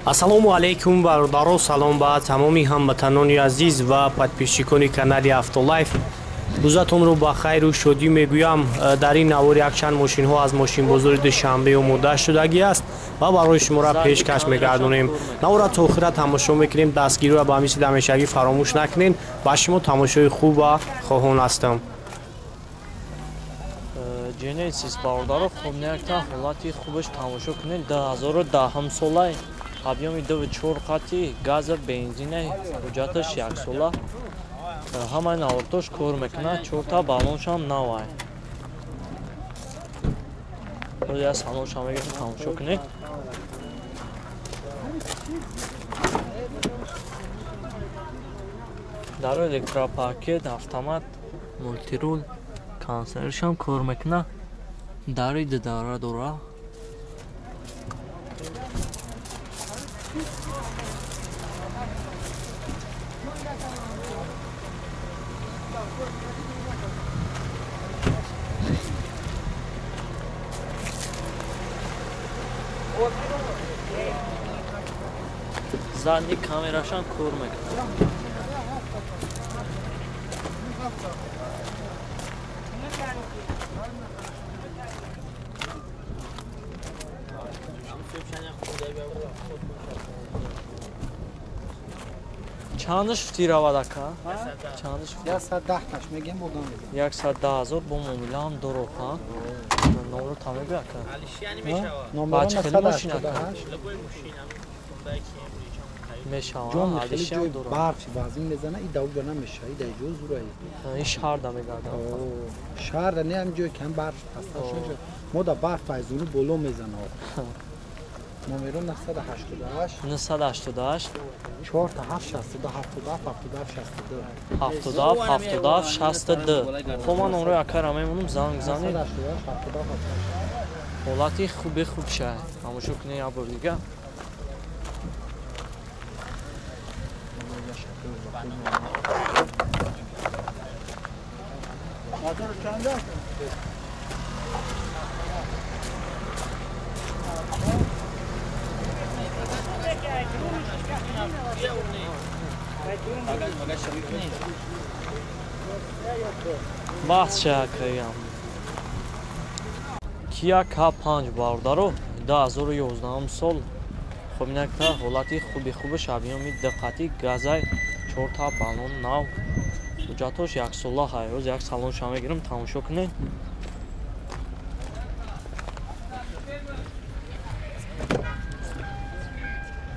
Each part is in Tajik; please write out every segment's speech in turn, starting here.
Ассалому алайкум бародаро, салом ба тамоми ҳамватанони азиз ва подписчикони канали Автолайф. Рӯзатонро ба хайру шодӣ мегӯям. Дар ин навор якчанд мошинҳо аз мошинбозори Душанбе омода шудагӣ аст ва барои шуморо пешкаш мегардонем. Навора то охира тамошо мекунем. Дастгириро ба мисли ҳамешагӣ фаромӯш накунед. Ба шумо тамошои хуб ва хоҳон ҳастам. Genesis бародаро, хуб якта ҳолати хубаш тамошо кунед. 2010 солай, объёми 2,4 қати, газа, бензина, ҳуҷҷаташ яксола. Ҳамаи навортош кор мекунад, чорта баллоншам навай. Я салоншам мегирем, тамошо кунед. Дар электропакет, автомат, мултирул, консершам кор мекунад. Дари дудара дора. Задний камерашам кор мекунад. Чандаш фути равад ака? Чандаш фути? 110 таш мегем бодам. 110 ҳазор бо муомилаам дороб, ҳа? Номро та мегӯй ака? Номро 988 мешавад. Алишиам дороб. Барф вазин мезана, и давба намеша, и дар ҷо зурай. Ин шаҳрда мегардам. Шаҳрда не, ҳам ҷое ки ҳам барф паста шуда. Мо да барф аз уну боло мезана. Номеро 988 988 4 7 62 77 77 62 77 77 62. Хоб ман номрои акара мемонам, занг занед. 988 77 77. Ҳолати хуби хуб шай. Тамошо кунед як бор дига. Баҳс шакаям. Kia K5 бародаро, 2011 сол. Хоб инакта ҳолати хуби хубаш, объёми диққати, газай, чорта баллон нав. Ҳуҷҷатош яксола ҳай. Ҳоз як салонша мегирам, тамошо кунед.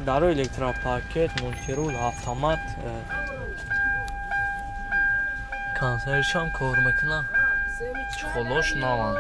Даро электропакет, мултирул, автомат, консершам кор мекунад. Чехолош наванд.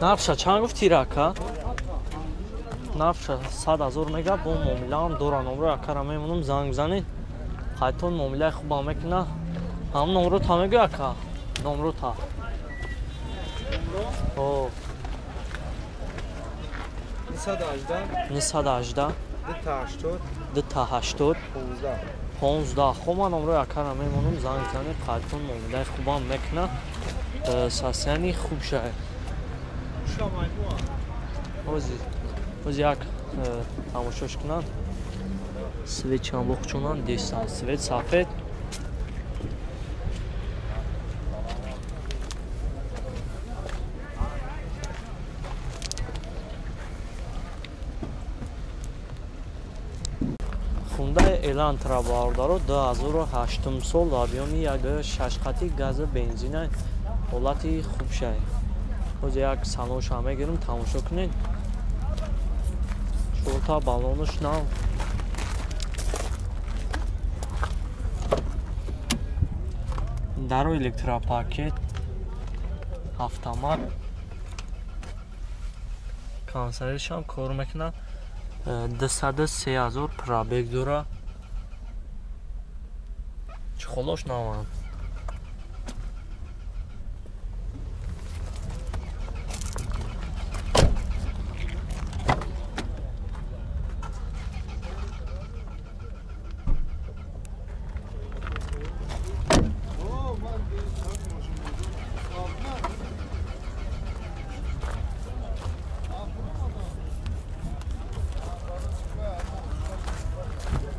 Нархша чанд гуфти рака? Нархша 100 ҳазор мега, бо муомилаам дора. Номро акара мемонам, занг бизанед. Қайтон муомилаи хубам мекуна. Ҳам номро та мегӯй ака? Номро та. О. 918 918 280 280 15 15. Хоб ман номрои акара мемонам, занг бизанед. Қайтон муомилаи хубам мекуна. Сасияни хуб шай. Ози як тамошош кунанд. Свет чамбоқчунанд, дестан. Свет сафед. Хундай Элантра бародаро, 2008 сол, объёми 1,6 қати, газа, бензина, ҳолати хуб шай. Ҳозир як салонша мегирам, тамошо кунед. Чорта баллонаш нав. Дару электропакет, автомат, консервшам кор мекунад. 203 000 пробег дора. Чехолош наванд.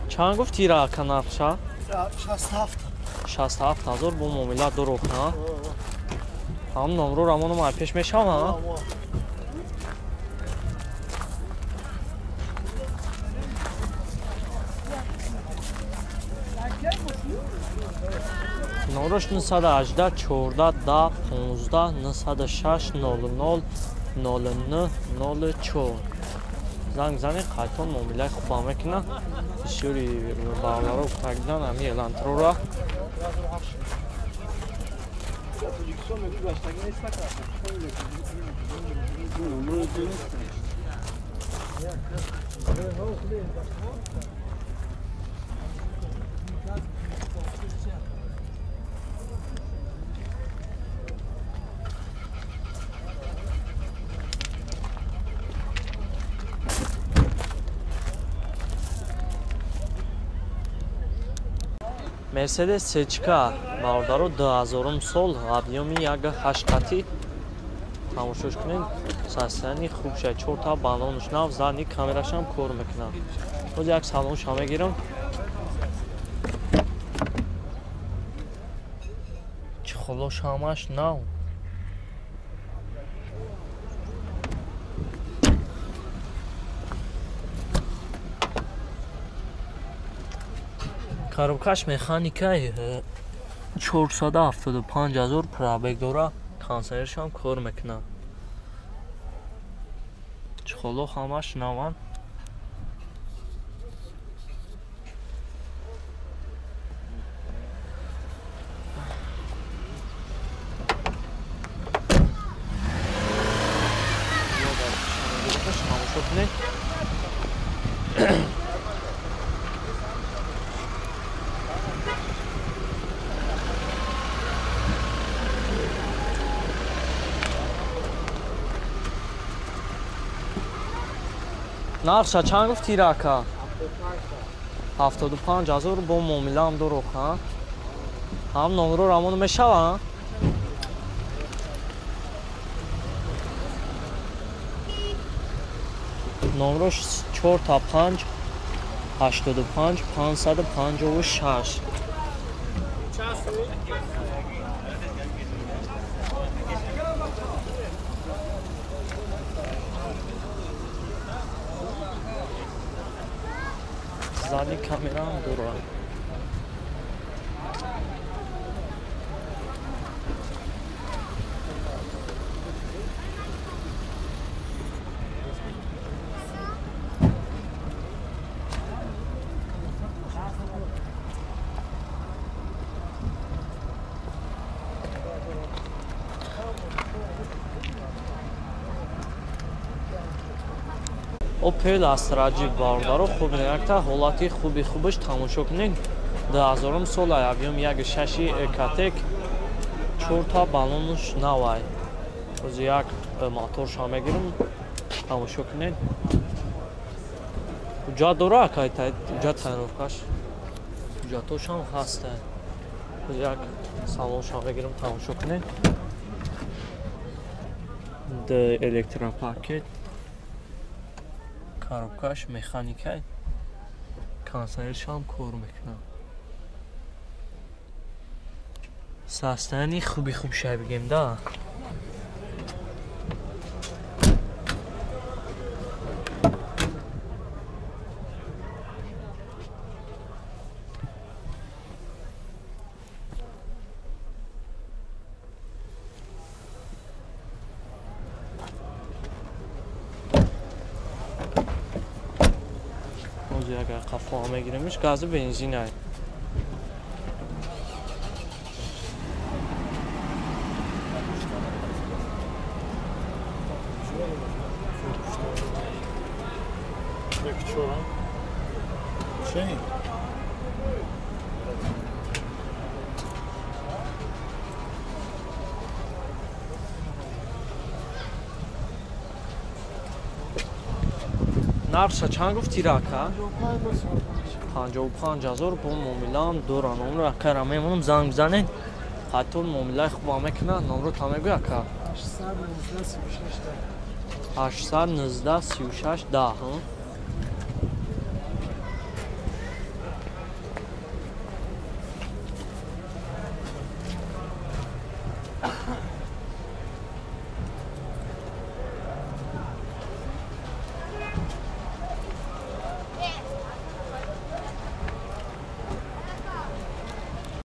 Чанд гуфти ира нархша? 67. 67 000 бо муомила дурӯғ, ҳа? Ҳам номро рамоном ай пеш мешава, ҳа? Номрош 918 14 10 15 906 00 09 04. Занг занед, қайтон муомилаи хубам мекунад. Бисёри бародаро гуфтагидан ҳами Элантрора. Мерседес Сечка бародаро 2000 сол, объёми 1.8 қати. Тамошош кунед, состояние хуб шад, 4 та баллонш нав, задний камерашам кор мекунад. Боз як салонша мегирам. Чехолош ҳамаш нав. Коробкаш механикай 475 000 пробег дора, консервшам кор мекунад. Чехоло ҳамаш наванд. Тамошо кунед. Нархша чанд гуфти ирака? 75 000 бо муомилаам дурӯғ, ҳа? Ҳам номро рамон мешава, ҳа? Номрош 4 та 5 85 556. Задний камера дора. Opel Astra G бародаро хуб якта ҳолати хуби хубаш тамошо кунед. 2000 сол ай, объём 1.6 Ecotec, 4 та баллонш нав ай. Оз як моторша мегирам, тамошо кунед. Ҳуҷҷат дора акай, ҳуҷҷат тайёркаш. Ҳуҷҷатошам ҳаст. Оз як салонша мегирам, тамошо кунед. Д электропакет, коробкаш механикай, консервшам кор мекунад. Состояние хуби хуб шай бигем да. Агар қафо мегиремиш, гази бензин ай. Нархша чанд гуфти рака? 55 000 бо муомилаам дора. Номро акара мемонам, занг бизанед. Ҳатто муомилаи хуба мекунад. Номро та мегӯй ака? 819 36 10.